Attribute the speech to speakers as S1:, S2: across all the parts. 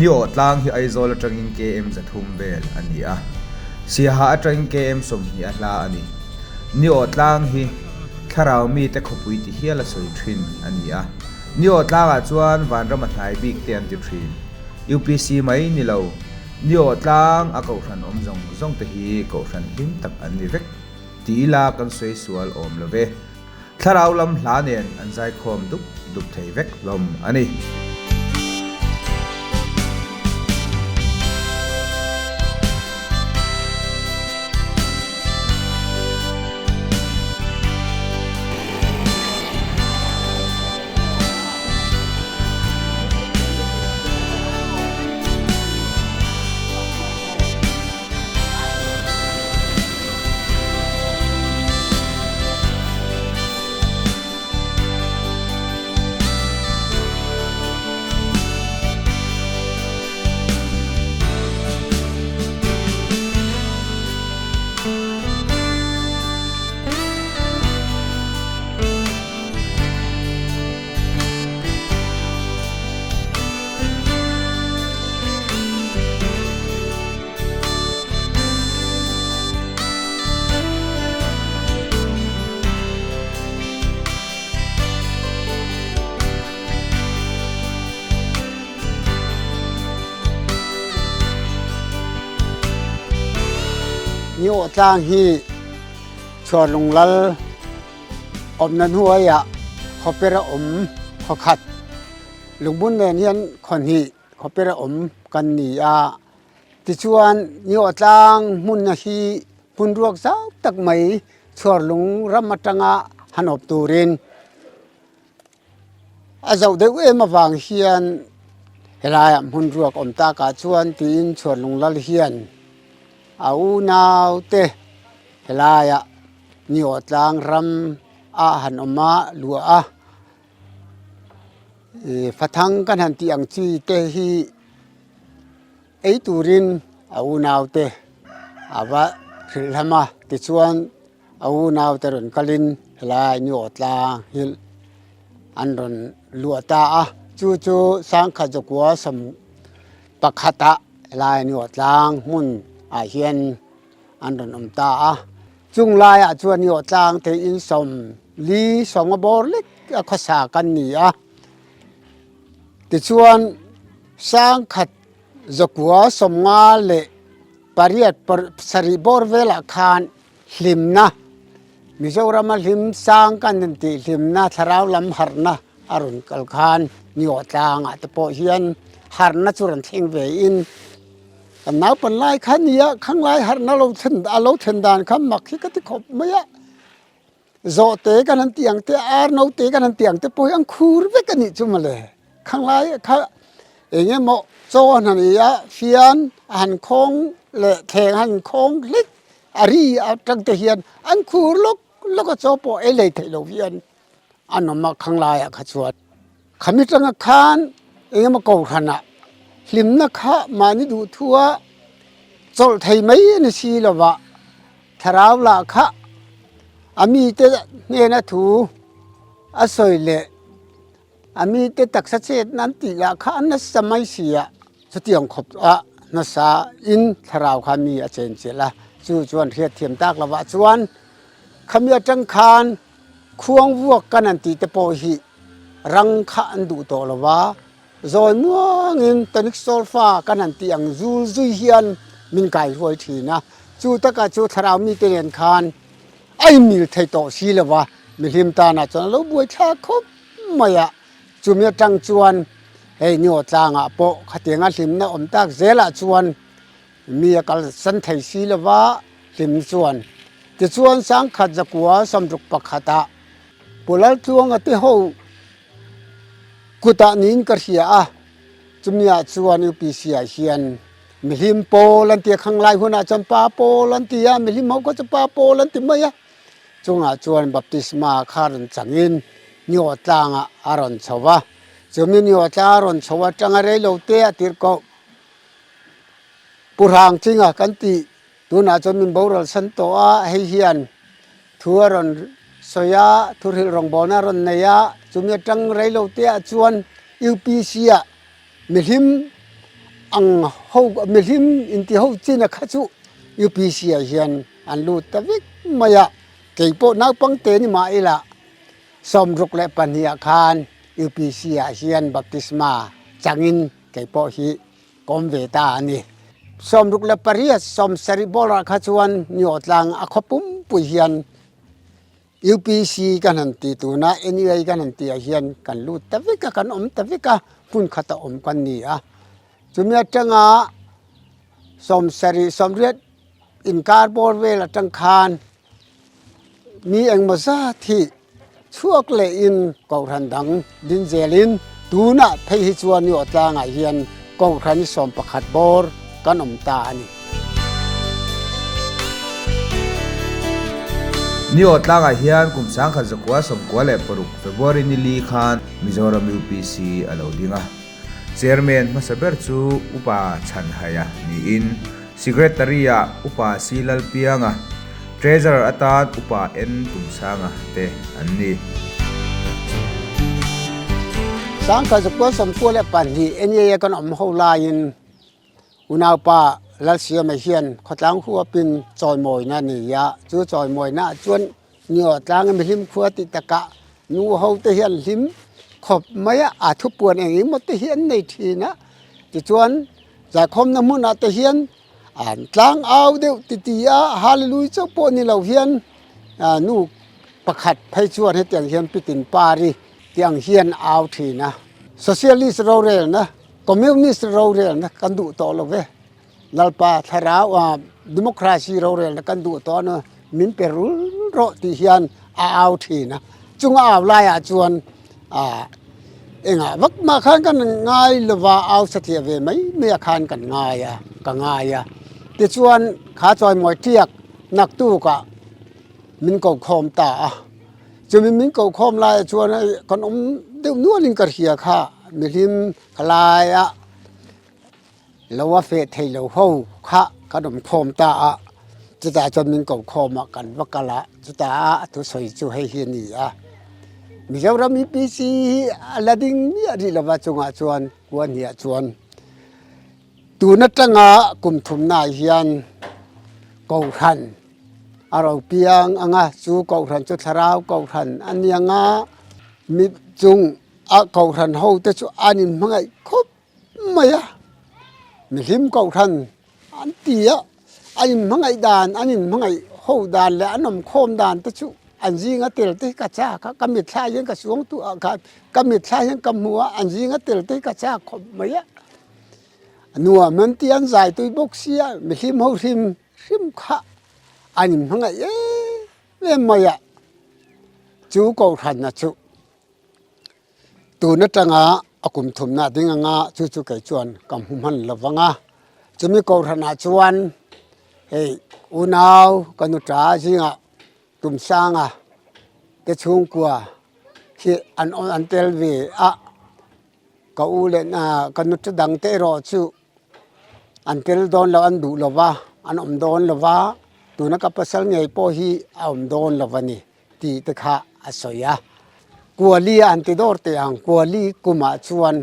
S1: Niawh tlang hi Aizawl atangin KM 300 vel a ni a, Siaha atangin KM 20 a hla a ni. Niawh tlang hi thlarau mite khawpui ti hial a sawi thin a ni a. Niawh tlangah chuan vanram a hnai bik te an ti thin. UPC mai ni lo, Niawh tlang a kohhran awm zawng zawng te hi kohhran hlim tak an ni vek ti ila kan sawi sual awm lo ve. Thlarau lam hla nen an zaikhawm dup dup thei vek hlawm a ni.
S2: Niawh tlang hi Chhuarlung lal awmna hnuaiah khawper a awm khawkhat lungbun nen hian khawhnih khawper a awm kan ni a. Tichuan Niawh tlang hmunna hi hmun ruak zau tak mai Chhuarlung ram atanga han awp turin a zoh deuh em avang hian helaiah hmun ruak awm takah chuan tiin Chhuarlung lal hian a unaute helaiah Niawh tlang ram a han awm a luah a. Fathang kan han tih ang chi te hi ei turin a unaute a va hrilh hlam a, tichuan a unaute rawn kalin helai Niawh tlang hi an rawn luah ta a, chu chu sangkhat zakua 11 ah helai Niawh tlang hmun ah hian an rawn awm ta a. Chung laiah chuan Niawh tlang te in 40 sawnga bawr lek a khawsa kan ni a. Tichuan 1958 pasarih bawr velah khan hlimna, Mizorama hlim sang kan intih hlimna thlarau lam harhna a rawn kal khan Niawh tlangah te pawh hian harhna chu rawn thleng ve in, Kan naupan lai kha nia khang lai harhna lo thlen a lo thlen dan kha mak hi ka ti khawp mai a, zawh te kan han tih ang te ar no te kan han tih ang te pawh hi an khur vek a nih chu mawle, khang lai kha eng emaw chaw an han ei a fian a han khawng leh thleng a han khawng hlek a ri atang te hian an khur lawk lawk a chaw pawh ei lei theih loh hian an awm a khang laiah kha chuan. Khami tanga khan engemaw kohhranah hlimna kha mahni duhthua chawlh thei mai a ni si lova, thlarau lah kha a mite hnena thu a sawi leh a mite taksa chetna an tih lah kha a nasa mai si a, chutiang khawp a nasa in thlarau kha mi a chenchilh a, chu chuan hriatthiam tak lovah chuan khami atang khan Khuang vuak kan an tih te pawh hi rang kha an duh tawh lo va, zawi muangin tonic solfa kan han tih ang zul zui hian min kai hruai thin a, chu takah chu thlarau mite nen khan a inmil thei tawh si lo va, mihlim tanah chuan a lo buai thlak khawp mai a, chumi atang chuan hei Niawh tlangah pawh khatianga hlimna awm tak zelah chuan Mi a kalsan thei si lova hlim chuan. Tichuan 1961 ah Pu Laltluanga te ho kutah niin ka hria a, chumi ah chuan UPC ah hian mihlim pawl an ti a, khang lai hunah chuan pa pawl an ti a, mihlim ho kha chu pa pawl an ti mai a, chungah chuan baptisma kha rawn changin Niawh tlangah a rawn chho va, chumi Niawh tlang a rawn chho atanga reilote a tirh koh. Pu Hrang Chinga kan tih tunah chuan min boral san tawh a, hei hian thu a rawn sawi a, thuhrilh rawngbawlna a rawn nei a, chumi atang rei lo te ah chuan UPC ah mihlim ang ho mihlim inti ho chin a kha chu UPC ah hian an lut ta vek mai a, kei pawh naupang te ni mah ila 62 ah khan UPC ah hian baptisma changin kei pawh hi ka awm ve ta a ni. 68 70 bawrah kha chuan Niawhtlang a khaw pumpui hian UPC kan han ti tuna NUA kan han tih ah hian kan lut ta vek a, kan awm ta vek a, hmun khata awm kan ni a. Chumi atanga 70 80 inkar bawr vel atang khan mi engmaw zat hi chhuak lehin Kohhran dang din zelin tunah phei hi chuan Niawh tlangah hian Kohhran 11 bawr kan awm ta a ni.
S1: Niawh tlangah hian kum 1996 February ni li khan Mizoram UPC a lo ding a. Chairman hmasa ber chu Upa Chhanhaia niin Secretary-ah Upa C Lalpianga, Treasurer atan Upa N Tumsanga te an ni.
S2: 1992 NEA kan awm ho laiin Unaupa Lalsiama hian khawtlang huapin chawimawina a nei a, chu chawimawina ah chuan Niawh tlanga mihlim khua tih takah nu ho te hi an hlim khawp mai a, a thupuan eng eng emaw te hi an nei thin a, tichuan zaikhawmna hmunah te hian an tlang au deuh ti ti a, Hallelujah chauh pawh ni lo hian nu pakhat phei chuan hetiang hian pitin pari tiang hian au thin a, Socialist rorelna Communist rorelna kan duh tawh lo ve. Lalpa thlarau ah democracy rorelna kan duh tawh a, min pe rul rawh tih hian a au thin a. Chung a au laiah chuan ah engah vak mah khan kan ngai lova au satliah ve mai mai a khan kan ngai a, ka ngai a. Tichuan kha chawimawi tiak naktukah min ko khawm ta a. Chumi min ko khawm laiah chuan kan awm deuh nualin ka hria kha mihlim Khalaia lo a feh thei lo ho kha kan awm khawm ta a, chutah chuan min ko khawm a, kan va kal a, chutah a thusawi chu hei hi a ni a, Mizoram UPC hi a la ding miah rih lova chungah chuan kua hniah chuan tun atanga kum thumnaah hian Kohhran a ro piang ang a, chu Kohhran chu Thlarau Kohhran a ni ang a, mi chung A kohhran ho te chu an inhmangaih khawp mai a, mihlim kohhran an ti a, an inhmangaih dan, an inhmangaih ho dan leh an awmkhawm dan te chu an zinga tel te hi ka chak a, ka mitthla hian ka suang tuah ah khan ka mitthla hian ka hmu a, an zinga tel te hi ka chak khawp mai a, nuam an ti a, an zai tui bawk sia, mihlim ho hrim hrim kha an inhmangaih em em mai a, chu kohhran a chu. Tun atanga a kum thumna ding anga chu chu kei chuan ka hmu hman lo vang a, chumi kohhranah chuan hei unau ka nu ta zingah Tumsanga te chhungkua hi an an tel ve a, ka u leh ka nu ta dang te erawh chu An tel dawn lo, an duh lo va, an awm dawn lo va, tuna ka pasal ngei pawh hi a awm dawn lo a ni tih te kha a sawi a. Kuali a han ti dawr teh ang, Kuali kumah chuan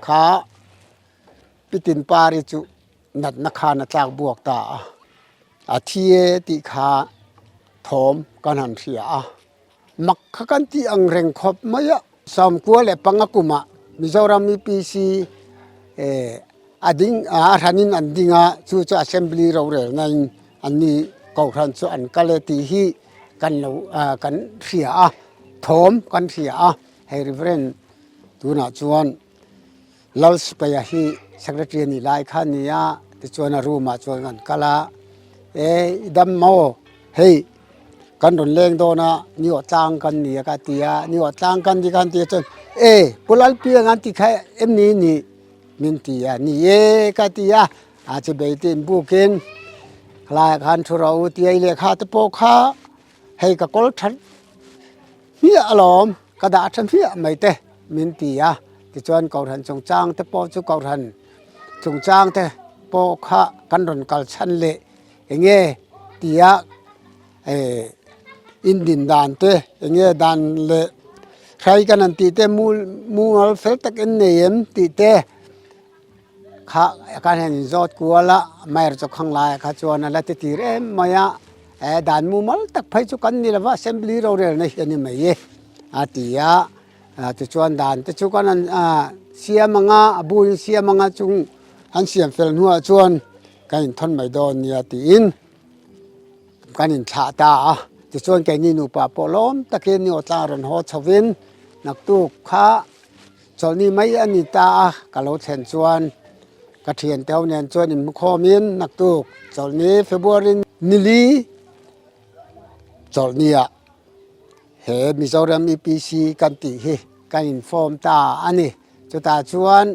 S2: kha Pitinpari chu natna khan a tlak buak ta a, a thi e tih kha thawm kan han hria a. Mak kha kan tih ang reng khawp mai a. 95 kumah Mizoram UPC a ding a hranin an ding a, chu chu Assembly rorelna in anni kohhran chu an kal e tih hi kan lo kan hria a, thawm kan hria a. Hei Reverend tunah chuan Lalsipaia hi Secretary a nih lai kha a ni a, tichuan a room ah chuan kan kal a, e i dam maw hei kan rawn leng dawn a ni awh tlang kan ni a ka ti a, ni awh tlang kan ni kan ti a chuan e Pu Lalpiang an ti kha em ni ni min ti a, ni e ka ti a, a chibei te in bukin khalaiah khan thu rawh u ti a i lehkha te pawh kha hei ka kawl that hmiah alawm ka dah tha hmiah mai te min ti a tichuan kohhran chungchang te pawh chu kohhran chungchang te pawh kha kan rawn kal chhan leh eng nge tia eh in din dan te eng nge dan leh hrai kan han tih te mumal fel tak in nei em tih te. Kha kan han inzawt kual a, Mayor chu khang laiah kha chuan a la ti tir em mai a, e dan mumal tak phei chu kan ni lova Assembly rorelna hi a ni mai e a ti a, tichuan dan te chu kan han siam ang a, a buin siam ang a chung an siam fel hnuah chuan kan inthawn mai dawn nia tiin kan inthlah ta a, tichuan keini nupa pawh lawm takin ni awtlang rawn haw chhovin naktuk kha Chawlhni mai a ni ta a, ka lo thlen chuan ka thiante ho nen chuan inhmukhawmin naktuk chawlhni February nili chawlhniah he Mizoram EPC kan tih hi kan inform ta a ni. Chutah chuan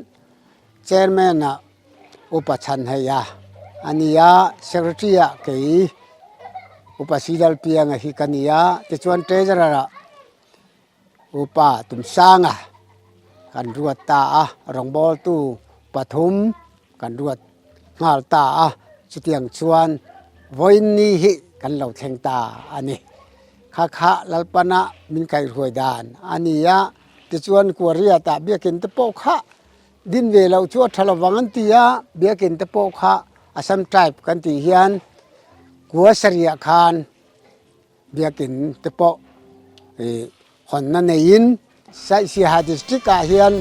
S2: Chairman ah Upa Chhanheia a ni a, Secretary ah kei Upa Sidalpianga hi ka ni a, tichuan Treasurer ah Upa Tumsanga kan ruat ta a, rawngbawltu pathum kan ruat nghal ta a, chutiang chuan vawiinni hi kan lo thleng ta a ni. Kha kha Lalpana min kaihruai dan a ni a, tichuan Kuariatah biakin te pawh kha din ve loh chu a tha lovang an ti a, biakin te pawh kha Assam tribe kan tih hian kua sarih khan Biakin te pawh ih hawnna neiin Saihsiaha district ah hian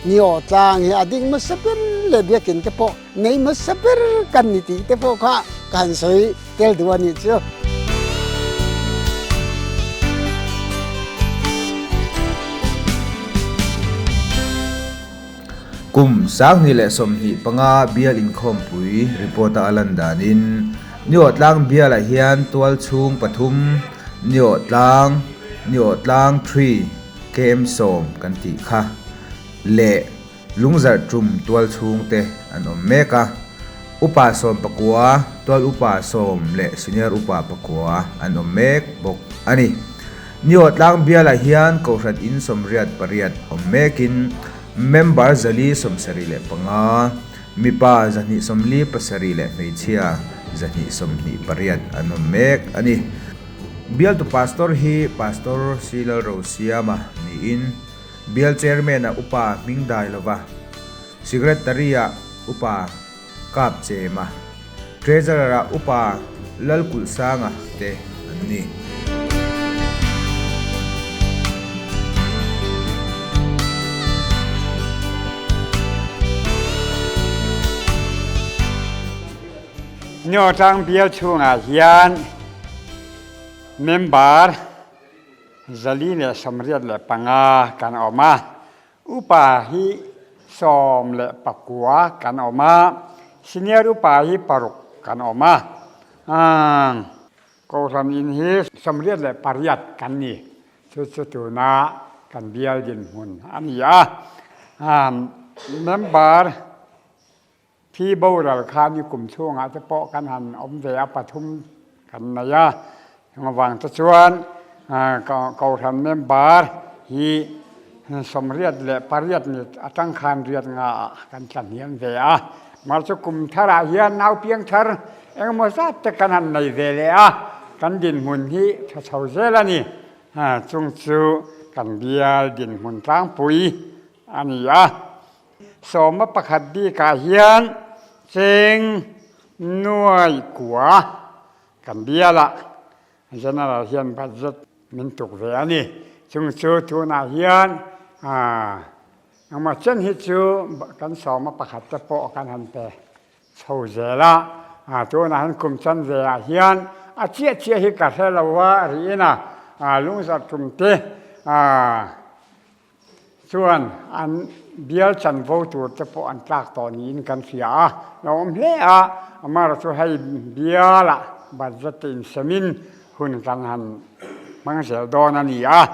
S2: Niawh tlang hi a ding hmasa ber leh biakin te pawh nei hmasa ber kan ni tih te pawh kha ka han sawi tel duh a nih chu.
S1: Kum 2025 bial inkhawmpui report-a a lan danin Niawhtlang bialah hian tual chhung pathum, Niawhtlang, Niawhtlang three, KM sawm kan tih kha leh Lungzarh tum tual chhung te an awm mek a. Upa sawm pakua, tual upa sawm leh senior upa pakua an awm mek bawk a ni. Niawhtlang bialah hian Kohhran in sawmriat pariat awm mekin member 475, mipa 247 leh hmeichhia 228 an awm mek a ni. Bialtu Pastor hi Pastor C. Lalrosiama niin Bial Chairman-a Upa hming dai lova, Secretary-a Upa Kap Chema, Treasurer-a Upa Lalkulhsanga te an ni.
S3: Niawtlang bial chhungah hian member 485 kan awm a. Upa hi 19 kan awm a, senior upa hi paruk kan awm a. Kohhran in hi 88 kan ni. Chu chu tuna kan bial dinhmun a ni a. Member Thi boral kha ni kum chhungah te pawh kan han awm ve a, pathum kan nei a. Engvang te chuan Kohhran member hi 88 ni atang khan riat nga ah kan tla hniam ve a. Mahse kum tharah hian nau piang thar engemaw zat te kan han nei ve leh a, kan dinhmun hi tha chho zel a ni. Chung chu kan bial dinhmun tlangpui a ni a. Sawma pakhat bikah hian cheng nuai kua kan bial a, General hian budget min tuk ve a ni. Chung chu tunah hian engmaw chen hi chu kan sawma pakhat te pawh kan han pe chho zel a, tunah hian kum chanve ah hian a chiah chiah hi ka hre lo a riin a, lungzarh tum te Chuan an bial chanvo tur te pawh an tlak tawh niin kan hria a, lo awm hle a, amaherawh chu hei bialah budget te insemin hun kan han hmang zel dawn a ni a,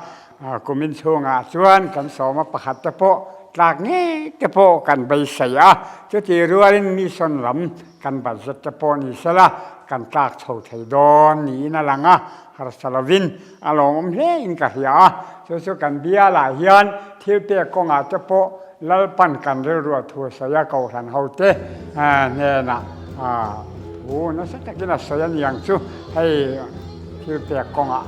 S3: kumin chhungah chuan kan sawma pakhat te pawh tlak ngei te pawh kan beisei a, chuti rualin mission lam kan budget te pawh ni sela kan tlak chho thei dawn niin a lang a, harsa lovin A lawmawm hle in ka hria a, chu chu kan bialah hian thil pek kawngah te pawh Lalpan kan rilruah thu a sawi a, Kohhran hote hnenah thu nasa takin a sawi a ni ang chu, hei thil pek kawngah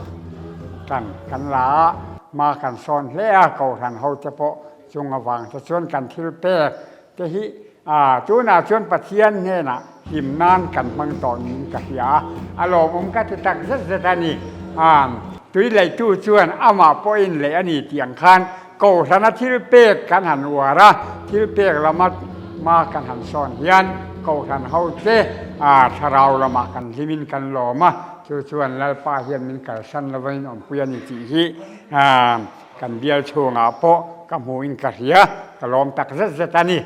S3: tan kan la a, hma kan sawn hle a, Kohhran hote pawh chung avang te chuan kan thil pek te hi. A, tunah chuan Pathian hnenah hlim nan kan hmang tawh niin ka hria a, a lawmawm ka ti tak zet zet a ni. A, tui leihtu chuan amah pawhin leih a ni tih ang khan Kohhrana thil pek kan han uar a, thil pek lama hma kan han sawn hian Kohhran hote thlarau lamah kan hlimin kan lawm a, chu chuan Lalpa hian min kalsan lovin awmpui a ni tih hi kan bial chhungah pawh ka hmuhin ka hria, ka lawm tak zet zet a ni.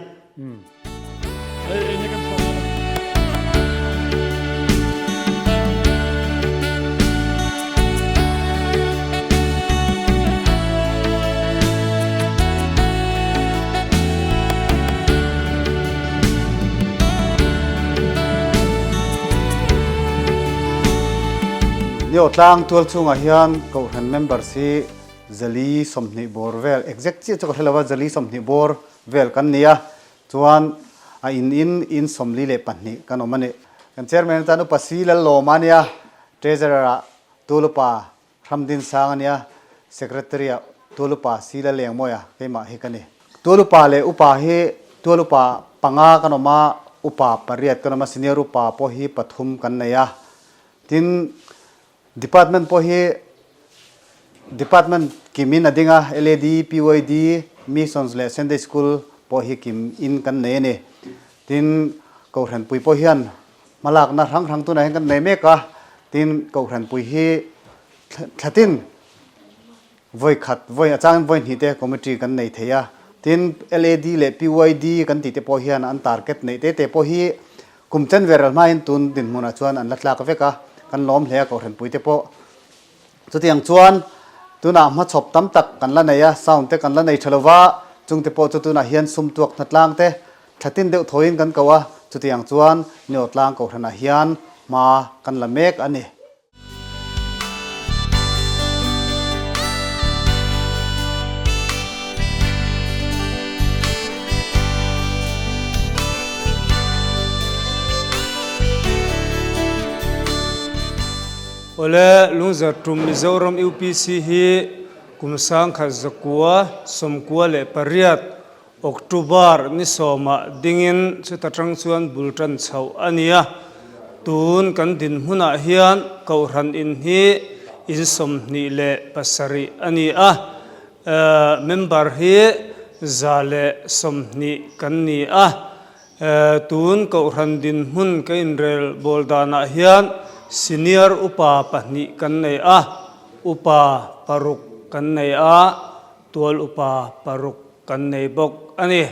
S4: Nio tlang tual chungah hian Kohhran members hi zali 20 bawr vel exact chiah chu ka hre lo a, zali 20 bawr vel kan ni a, chuan a in in in 42 kan awm a ni. Kan chairman atan Upa Si Lallawma a nia, Treasurer ah Tulupa Hramdin Sang a nia, Secretary ah Tulupa Si Lalengmawia keimah hi ka ni. Tulupa leh Upa hi Tulupa panga kan awm a, Upa pariat kan awm a, Senior Upa pawh hi pathum kan nei a. Tin, Department pawh hi Department kim in a ding a, LAD, PYD, Missions leh Sunday School pawh hi kim in kan nei a ni. Tin, Kohhranpui pawh hian hmalakna hrang hrang tunah hian kan nei mek a, tin Kohhranpui hi thlatin vawi khat, vawi a changin vawi hnih te committee kan nei thei a. Tin, LAD leh PYD kan tih te pawh hian an target neih te te pawh hi Kum chen ve ral hmain tun dinhmunah chuan an la tlak vek a, kan lawm hle a Kohhranpui te pawh. Chutiang chuan tunah hmachhawp tam tak kan la nei a, sound te kan la nei tha lova, chung te pawh chu tunah hian sum tuak hna tlang te tha tin deuh thawiin kan ko a, chutiang chuan Niawhtlang Kohhranah hian hma kan la mek a ni.
S5: Awle, Lungzar tum Mizoram UPC hi kum 1998 October ni sawmah dingin chuta tang chuan bul tan chhoh a ni a. Tun kan dinhmunah hian Kohhran in hi in 27 a ni a, member hi 120 kan ni a. Tun Kohhran dinhmun ka inrel bawl danah hian Senior Upa pahnih kan nei a, Upa paruk kan nei a, Tual upa paruk kan nei bawk a ni.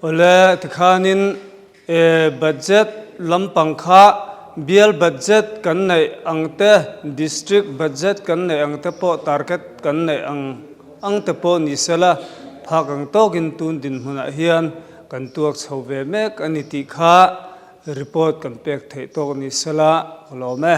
S5: Awle, tikhanin e budget lampang kha bial budget kan neih ang te, district budget kan neih ang te pawh target kan neih ang ang te pawh ni sela, phak ang tawkin tun dinhmunah hian kan tuak chho ve mek a ni tih kha report kan pek theih tawk ni sela ka lawm e.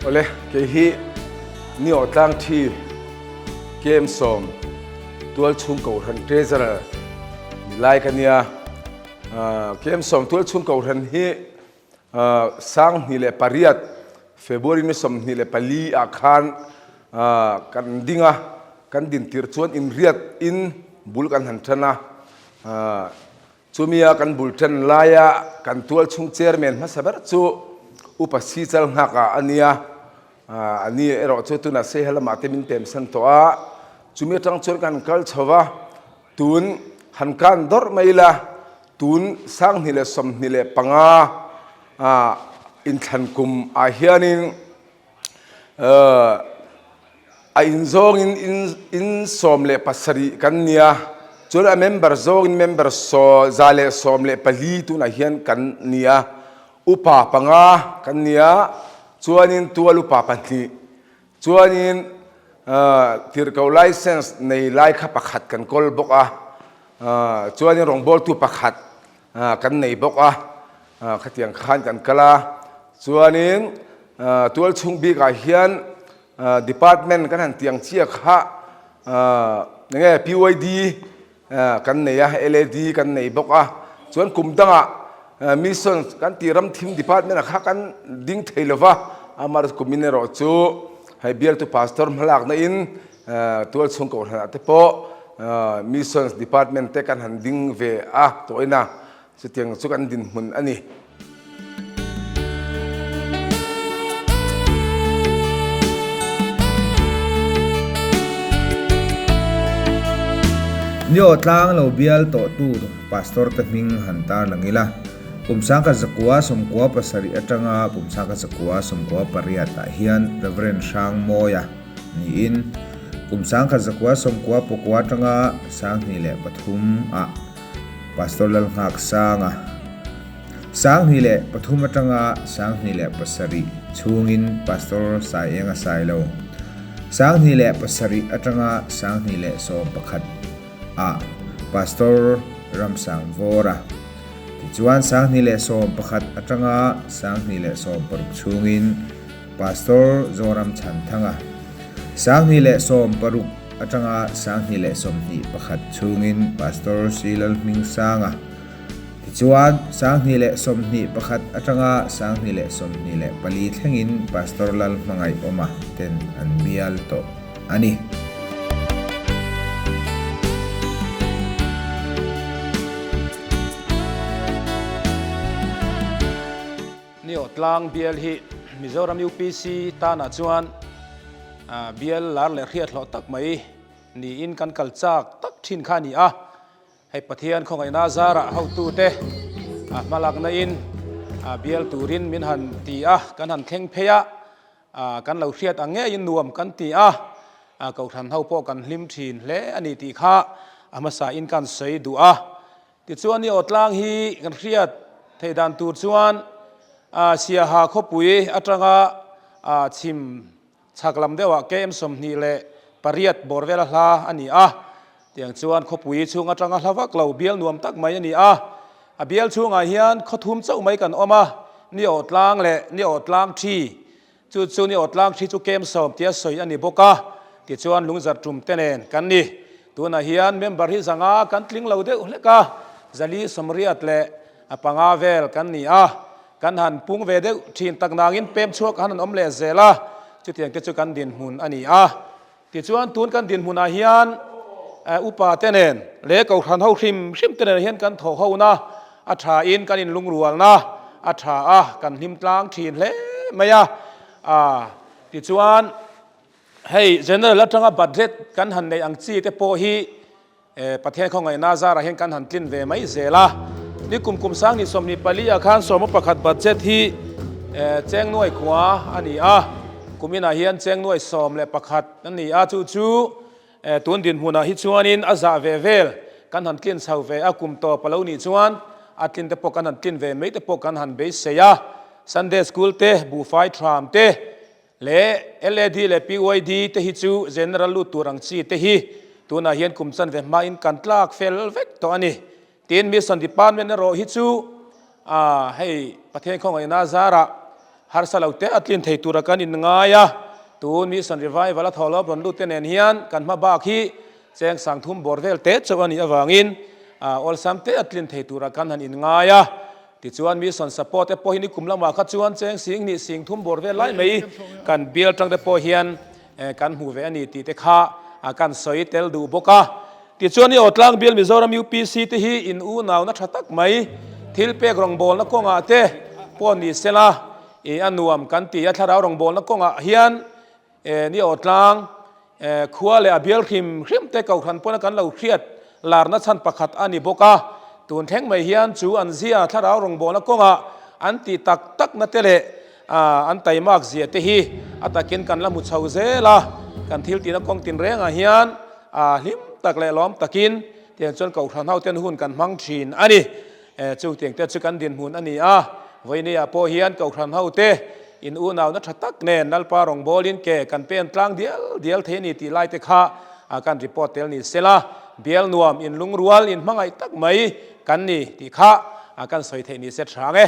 S6: Awle, kei hi Niawh tlang thi kem sawm tual chhung kohhran treasurer ni lai ka nia. Kem sawm tual chhung kohhran hi 2008 February ni 24 ah khan. Kan ding a, kan din tirh chuan inriat in bul kan han tan a. Chumia kan bul tan laia kan tual chhung chairman hmasa ber chu Upa Sichal Nghaka a nia. A ni erawh chu tunah Seiha lamah te min pemsan tawh a. Chumi atang chuan kan kal chho va, tun han kan dawrh mai ila, tun 2025 inthlan kum ah hianin A in zawngin in 17 kan nia, chuan a member zawngin member 114 tunah hian kan nia, upa panga kan nia, chuanin tual upa pahnih, chuanin tirhkoh license nei lai kha pakhat kan kawl bawk a, chuanin rawngbawltu pakhat kan nei bawk a, khatiang khan kan kal a, chuanin tual chhung bikah hian department kan han tiang chiah kha enge PYD kan nei a, LAD kan nei bawk a, chuan kum dangah mission kan tih ram thim department ah kha kan ding thei lo va, amah kumin erawh chu hei bialtu pastor hmalakna in Tual chhung kohhranah te pawh Missions Department te kan han ding ve a tawhin a, chutiang chu kan dinhmun a ni.
S1: Nio tlang lo bial tawh tur Pastor te hming han tar lang ila, kum 1997 atanga kum 1998 ah hian Rev. Hrangmawia, niin kum 1999 atanga 2003 ah Pastor Lalnghak Sanga, 2003 atanga 2007 chhungin Pastor Saienga Sailo, 2007 atanga 2011 ah Pastor Ramsang Vawra, tichuan 2011 atanga 2016 chhungin Pastor Zoram Chhanthanga, 2016 atanga 2021 chhungin Pastor Silal Hmingsanga, tichuan 2021 atanga 2024 thlengin Pastor Lal Hmangaih Awma ten an bial tawh a ni.
S7: Nio tlang bial hi Mizoram UPC tanah chuan bial lar leh hriat hlawh tak mai niin kan kal chak tak thin kha a ni a. Hei Pathian khawngaihna zarah hotute hmalakna in bial turin min han ti a, kan han thleng phei a, kan lo hriat ang ngeiin nuam kan ti a, Kohhran ho pawh kan hlim thin hle a ni tih kha a hmasa in kan sawi duh a. Tichuan i aw tlang hi kan hriat theih dan tur chuan Siaha khawpui atanga chhim chhak lam deuhah KM 28 bawr vela hla a ni a. Tiang chuan khawpui chhung atanga hla vak lo bial nuam tak mai a ni a. A bial chhungah hian khaw thum chauh mai kan awm a, ni aw tlang leh ni aw tlang thi Chu chu ni awtlang hri chu kem sawm tia sawi a ni bawk a, tichuan lungzar tum te nen kan ni. Tunah hian member hi zanga kan tling lo deuh hlek a, zali sawmriat leh a panga vel kan ni a, kan han pung ve deuh thin tak nangin pem chhuak han an awm leh zel a, chutiang te chu kan dinhmun a ni a. Tichuan tun kan dinhmunah hian upa te nen leh kohhran ho hrim hrim te nen hian kan thawh hona a tha in kan inlungrualna a tha a, kan hlim tlang thin hle mai a. Tichuan hei general atanga budget kan han neih ang chi te pawh hi Pathian khawngaihna zarah hian kan han tlin ve mai zel a, ni kum kum 2024 ah khan 11 budget hi cheng nuai khua a ni a, kum inah hian cheng nuai 11 a ni a, chu chu tun dinhmunah hi chuanin a zah ve vel kan han tlin chho ve a, kum tawp a lo nih chuan a tlin te pawh kan han tlin ve mai te pawh kan han beisei a, Sunday School te, buhfai thram te, Leh LAD leh PYD te hi chu General lut tur ang chi te hi tunah hian kum chanve hmain kan tlak fel vek tawh a ni. Tin, Mission Department erawh hi chu hei Pathian khawngaihna zarah harsa lo te a tlin thei tura kan inngai a, tun Mission Revival a thawhlawm rawn lut te nen hian kan hma bak hi cheng sangthum bawr vel te chauh a nih avangin awlsam te a tlin thei tura kan han inngai a. Tichuan Mission Support te pawh hi nikum lamah kha chuan cheng sing hnih sing thum bawr vel lai mai kan bial tang te pawh hian kan hmu ve a ni tih te kha kan sawi tel duh bawk a. Tichuan i Awtlang Bial Mizoram UPC te hi in unauna tha tak mai thil pek rawngbawlna kawngah te pawh ni sela i a nuam kan ti a, thlarau rawngbawlna kawngah hian ni Awtlang khua leh a bial hrim hrim te kohhran pawna kan lo hriat larna chhan pakhat a ni bawk a, tun thleng mai hian chu an zia thlarau rawngbawlna kawngah an tih tak takna te leh an taimak zia te hi a takin kan la hmu chho zel a, kan thil tihna kawng tinrengah hian hlim tak leh lawm takin tiang chuan kohhran ho ten hun kan hmang thin a ni. Chu tiang te chu kan dinhmun a ni a, vawinia pawh hian kohhran ho te in unauna tha tak nen Lalpa rawngbawlin ke kan pen tlang dial dial thei a ni tih lai te kha kan report tel ni sela, bial nuam in lungrual in hmangaih tak mai kan ni tih kha kan sawi theih ni se tha ang e.